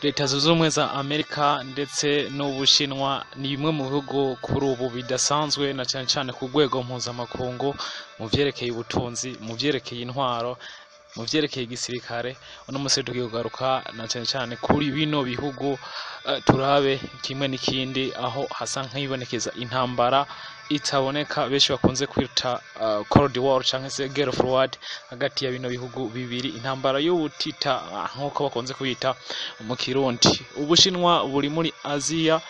Leta Zunze Ubumwe za Amerika ndetse n'Ubushinwa ni bimwe mu bihugu kuri ubu bidasanzwe na cane cane ku rwego mpuzamakungu mu vyerekeye ubutunzi, mu vyerekeye intwaro, mu vyerekeye igisirikare. Uno musi tugiye kugaruka na cane cane kuri bino bihugu, turabe kimwe n'ikindi aho hasa nk'ibonekeza intambara itaboneka benshi bakunze kwita Cold War canke se Gulf War hagati ya bino bihugu bibiri, intambara y'ubutita nk'uko bakunze kuyita mu Kirundi. Ubushinwa buri muri Aziya,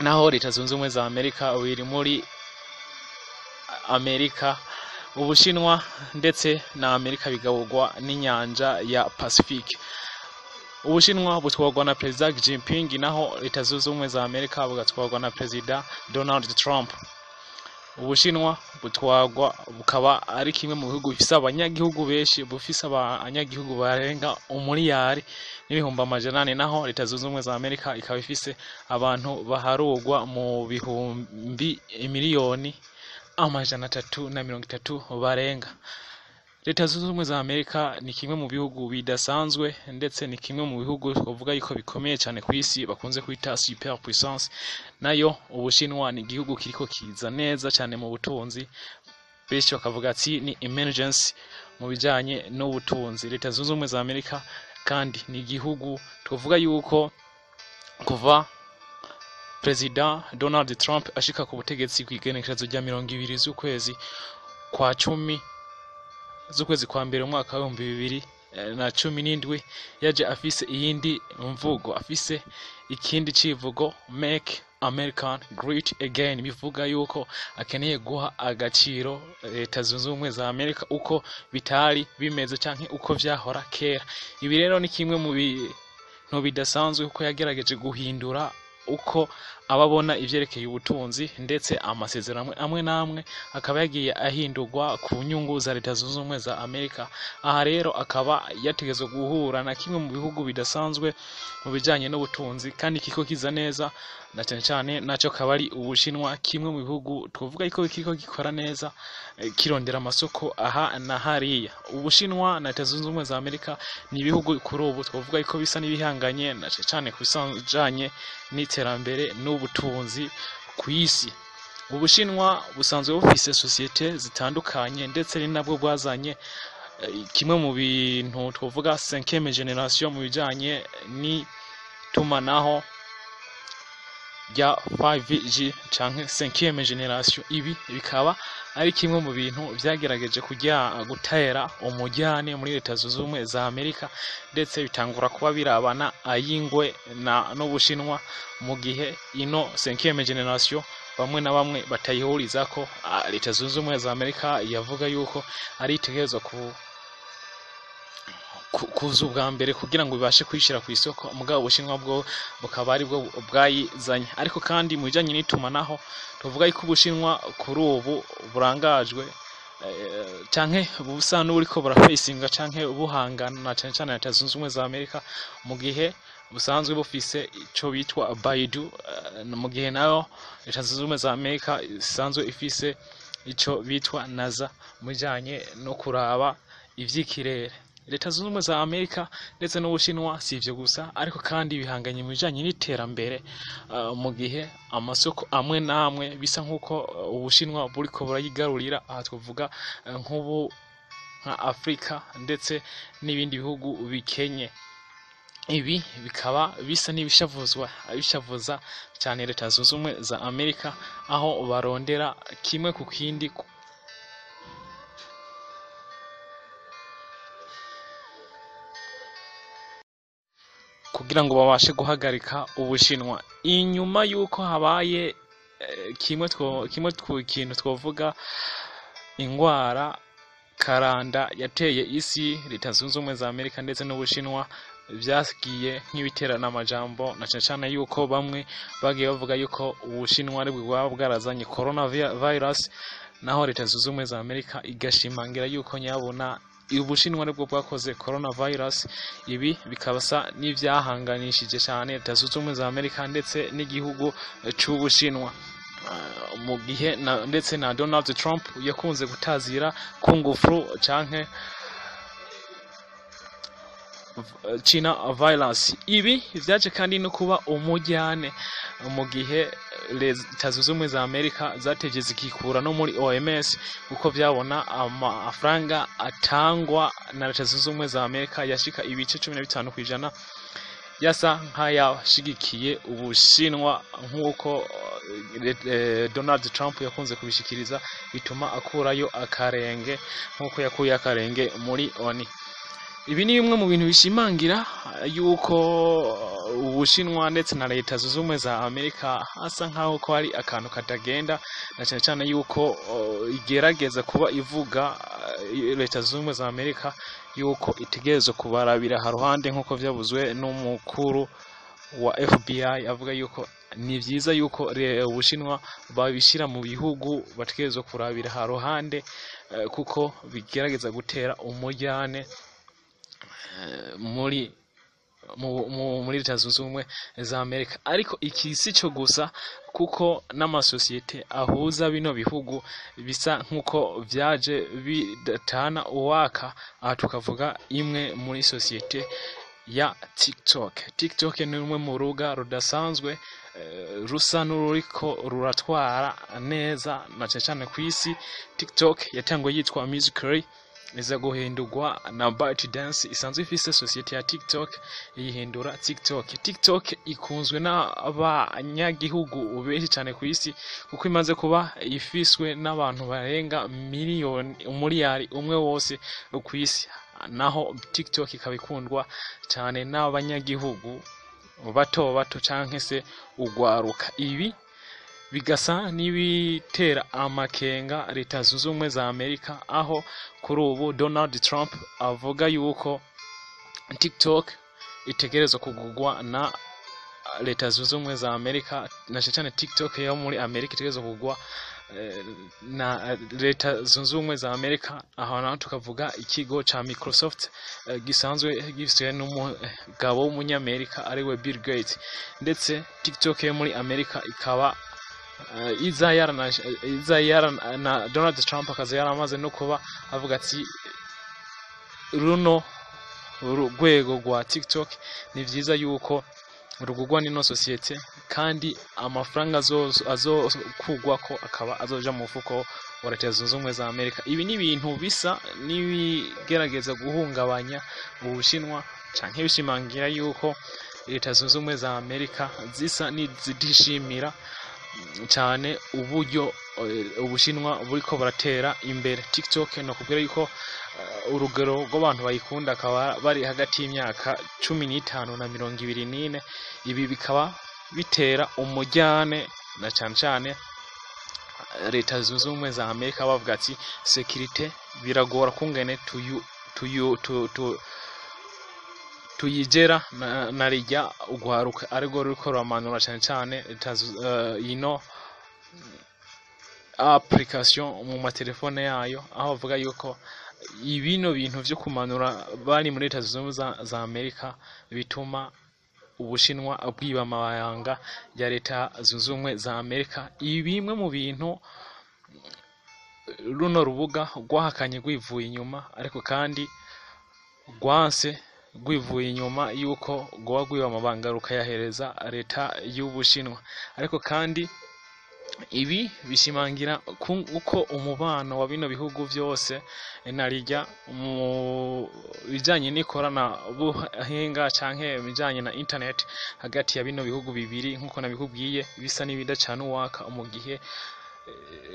naho Leta Zunze Ubumwe za Amerika biri muri Amerika. Ubushinwa ndetse na Amerika bigaburwa n'inyanja ya Pacifique. Ubushinwa butwarwa na Perezida Xi Jinping, naho Leta Zunze Ubumwe za Amerika bugatwarwa na Perezida Donald Trump. Ubushinwa butwarwa bukaba ari kimwe mu bihugu bifise abanyagihugu benshi, bufise abanyagihugu barenga 1,400,000,000, naho Leta Zunze Ubumwe za Amerika ikaba ifise abantu baharurwa mu bihumbi 330,000,000 barenga. Leta Zunze Ubumwe za Amerika ni kimwe mu bihugu bidasanzwe, ndetse ni kimwe mu bihugu twovuga yuko bikomeye cane kw'isi, bakunze kwita super puissance. Nayo Ubushinwa ni igihugu kiriko kiza neza cane mu butunzi, benshi bakavuga ati ni emergence mu bijanye n'ubutunzi. Leta Zunze Ubumwe za Amerika kandi ni igihugu twovuga yuko kuva Perezida Donald Trump ashika ku butegetsi kw'igenekerezo rya 20 z'ukwezi kwa cumi, z'ukwezi kwa mbere, umwaka w'2017, yaje afise iyindi mvugo, afise ikindi civugo "Make American Great Again", bivuga yuko akeneye guha agaciro Leta Zunze Ubumwe za Amerika uko bitari bimeze canke uko vyahora kera. Ibi rero ni kimwe mu bintu bidasanzwe, kuko yagerageje guhindura uko ababona ivyerekeye ubutunzi, ndetse amasezerano amwe n'amwe akaba yagiye ahindurwa ku nyungu za Leta Zunze Ubumwe za Amerika. Aha rero akaba yategezwe guhura na kimwe mu bihugu bidasanzwe mu bijanye n'ubutunzi kandi kiriko kiza neza, na cane cane naco akaba ari Ubushinwa, kimwe mu bihugu twovuga yuko kiriko gikora neza, kirondera amasoko aha na hariya. Ubushinwa na Leta Zunze Ubumwe za Amerika ni ibihugu kuri ubu twovuga yuko bisa n'ibihanganye, na cane cane ku bijanye n'iterambere n'ubutunzi kw'isi. Ubushinwa busanzwe bufise sosiyete zitandukanye, ndetse ni nabwo bwazanye kimwe mu bintu twovuga cinquième génération mu bijanye n'itumanaho rya 5G canke cinquième génération. Ibi bikaba ari kimwe mu bintu vyagerageje kuja gutera umujyane muri Leta Zunze Ubumwe za Amerika, ndetse bitangura kuba birabana ayingwe na n'Ubushinwa, mu gihe ino cinquième génération bamwe na bamwe batayihurizako. Leta Zunze Ubumwe za Amerika yavuga yuko ari itegerezwa kuza ubwa mbere kugira ngo bibashe kuyishira ku isoko, mugabo Ubushinwa bwo bukaba ari bwo bwayizanye. Ariko kandi mu bijanye n'itumanaho tuvuga yuko Ubushinwa kuri ubu burangajwe canke busa n'uburiko burafacinga canke buhangana na cane cane Leta Zunze Ubumwe za Amerika, mu gihe busanzwe bufise ico bitwa Baidu, mu gihe nayo Leta Zunze Ubumwe za Amerika isanzwe ifise ico bitwa NASA mu bijanye no kuraba ivy'ikirere. Leta Zunze Ubumwe za Amerika ndetse n'Ubushinwa si ivyo gusa, ariko kandi bihanganye mu bijanye n'iterambere, mu gihe amasoko amwe n'amwe bisa nk'uko Ubushinwa buriko burayigarurira. Aha twovuga nk'ubu nka Afrika ndetse n'ibindi bihugu bikenye. Ibi bikaba bisa n'ibishavuzwa bishavuza cyane Leta Zunze Ubumwe za Amerika, aho barondera kimwe ku kindi kugira ngo babashe guhagarika Ubushinwa. Inyuma y'uko habaye kimwe two kimwe kintu twovuga ingwara karanda yateye isi, Leta Zunze Ubumwe za Amerika ndetse n'Ubushinwa vyagiye nk'ibiterana amajambo, na cane cane yuko bamwe bagiye bavuga yuko Ubushinwa aribwo bwaba bwarazanye corona virus, naho Leta Zunze Ubumwe za Amerika igashimangira yuko nyabuna Ubushinwa aribwo bwakoze corona virus. Ibi bikabasa n'ivyahanganishije cyane Leta Zunze Ubumwe za Amerika ndetse n'igihugu c'Ubushinwa, mu gihe ndetse na Donald Trump yakunze gutazira kung fu canke China virus. Ibi vyaje kandi no kuba umujyane mu gihe Leta Zunze Ubumwe za Amerika zateje zikikura no muri OMS, kuko vyabona amafaranga atangwa na Leta Zunze Ubumwe za Amerika yashika ibice 15% yasa nk'ayashigikiye Ubushinwa, nk'uko Donald Trump yakunze kubishikiriza, bituma akurayo akarenge nk'uko yakuye akarenge muri ONU. Ibi ni bimwe mu bintu bishimangira yuko Ubushinwa ndetse na Leta Zunze Ubumwe za Amerika hasa nk'aho ko hari akantu katagenda, na cyane cyane yuko igerageza kuba ivuga Leta Zunze Ubumwe za Amerika yuko itegerezwa kubarabira haruhande, nk'uko vyavuzwe n'umukuru wa FBI avuga yuko ni vyiza yuko Ubushinwa babishira mu bihugu bategerezwa kurabira haruhande, kuko bigerageza gutera umujyane muri Leta Zunze Ubumwe za Amerika. Ariko iki si cyo gusa, kuko n'amasosiyete ahuza bino bihugu bisa nk'uko vyaje bidatana uwaka. Aha tukavuga imwe muri sosiyete ya TikTok. TikTok ni rumwe mu rubuga rudasanzwe, rusa n'ururiko ruratwara neza na cyane cyane ku isi. TikTok yatanguye yitwa Musical.ly, iza guhindurwa na ByteDance isanzwe ifise sosiyete ya TikTok, iyihindura TikTok. TikTok ikunzwe n'abanyagihugu benshi cyane ku isi, kuko imaze kuba ifiswe n'abantu barenga miliyoni 1 umuriyari wose ku isi. Naho TikTok ikaba ikundwa cyane n'abanyagihugu bato bato canke se ugwaruka. Ibi bigasa n'ibitera amakenga Leta Zunze Ubumwe za Amerika, aho kuri ubu Donald Trump avuga yuko TikTok itegerezwa kugurwa na Leta Zunze Ubumwe za Amerika, na cyane cyane TikTok yo muri Amerika itegerezwa kugurwa na Leta Zunze Ubumwe za Amerika. Aho naho tukavuga ikigo ca Microsoft, gisanzwe gifiswe n'umugabo w'umunyamerika ariwe Bill Gates. Ndetse TikTok yo muri Amerika ikaba iza yarana iza yarana na Donald Trump akaza yaramaze no kuba avuga ati runo rwego rwa TikTok ni vyiza yuko rugurwa n'ino sosiyete, kandi amafaranga azokugwako akaba azoja mu mufuko wa Leta Zunze Ubumwe za Amerika. Ibi ni ibintu bisa n'ibigerageza guhungabanya Ubushinwa canke bishimangira yuko Leta Zunze Ubumwe za Amerika zisa n'izidishimira cyane uburyo Ubushinwa buriko buratera imbere. TikTok no kubwira yuko urugero rw'abantu bayikunda akaba bari hagati y'imyaka 15 na 24. Ibi bikaba bitera umujyane na cyane cyane Leta Zunze Ubumwe za Amerika, bavuga ati sécurité biragora kungene tuyu tuyu tu, tu, tuyigera na rijya ugwaruka ariko ruriko ruramanura cyane cyane Leta ino application mu matelefone yayo, aho bavuga yuko ibino bintu vyo kumanura bari muri Leta Zunze Ubumwe za Amerika bituma Ubushinwa bwiba amabanga ya Leta Zunze Ubumwe za Amerika. Ibi bimwe mu bintu runo rubuga rwahakanye rwivuye inyuma, ariko kandi rwanse rwivuye inyuma yuko rwoba rwiba amabanga rukayahereza Leta y'Ubushinwa. Ariko kandi ibi bishimangira uko umubano wa bino bihugu vyose narijya mu bijanye n'ikoranabuhinga canke bijanye na internet hagati ya bino bihugu bibiri, nkuko nabikubwiye, bisa n'ibidacana uwaka, mu gihe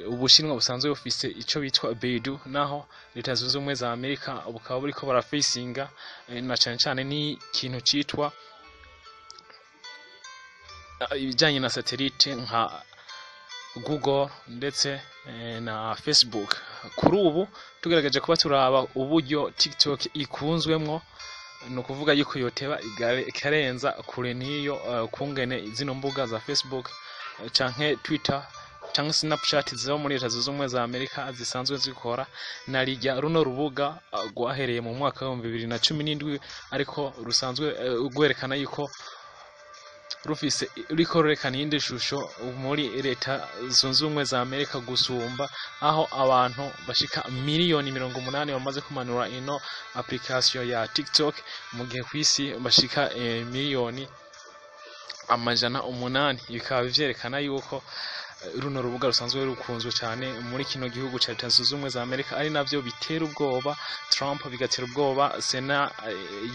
Ubushinwa busanzwe bufise ico bitwa Baidu, naho Leta Zunze Ubumwe za Amerika bukaba buriko barafacinga na cane cane n'ikintu citwa ibijanye na satellite nka Google ndetse na Facebook. Kuri ubu tugerageje kuba turaba uburyo TikTok ikunzwemwo, ni ukuvuga yuko yoteba ikarenza kure n'iyo kungene zino mbuga za Facebook canke Twitter canke Snapchat ziba muri Leta Zunze Ubumwe za Amerika zisanzwe zikora, na rijya runo rubuga rwahereye mu mwaka w'2017, ariko rusanzwe rwerekana yuko rufise ruriko rurerekana iyindi shusho muri Leta Zunze Ubumwe za Amerika gusumba, aho abantu bashika miliyoni 80 bamaze kumanura ino application ya TikTok, mu gihe kw'isi bashika miliyoni 800. Bikaba vyerekana yuko runo rubuga rusanzwe rukunzwe cyane muri kino gihugu ca Leta Zunze Ubumwe za Amerika, ari navyo bitera ubwoba Trump, bigatera ubwoba Sena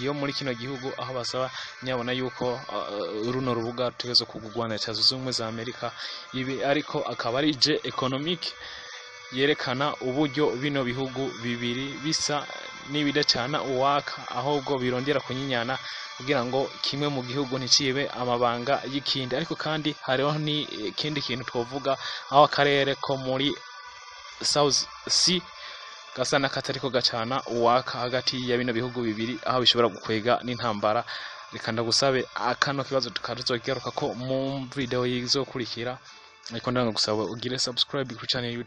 yo muri kino gihugu, aho basaba nyabona yuko runo rubuga rutegerezwa kugurwa na Leta Zunze Ubumwe za Amerika. Ibi ariko akaba ari jeu économique yerekana uburyo bino bihugu bibiri bisa n'ibidacana uwaka, ahubwo birondera kunyinyana kugira ngo kimwe mu gihugu nticibe amabanga y'ikindi. Ariko kandi hariho n'ikindi kintu twovuga, aho akarere ko muri South Sea gasa n'akatariko gacana uwaka hagati ya bino bihugu bibiri, aho bishobora gukwega n'intambara. Reka ndagusabe, akano kibazo tukazokigaruka ko mu video izokurikira, ariko ndanga gusaba ugire subscribe kuri channel YouTube.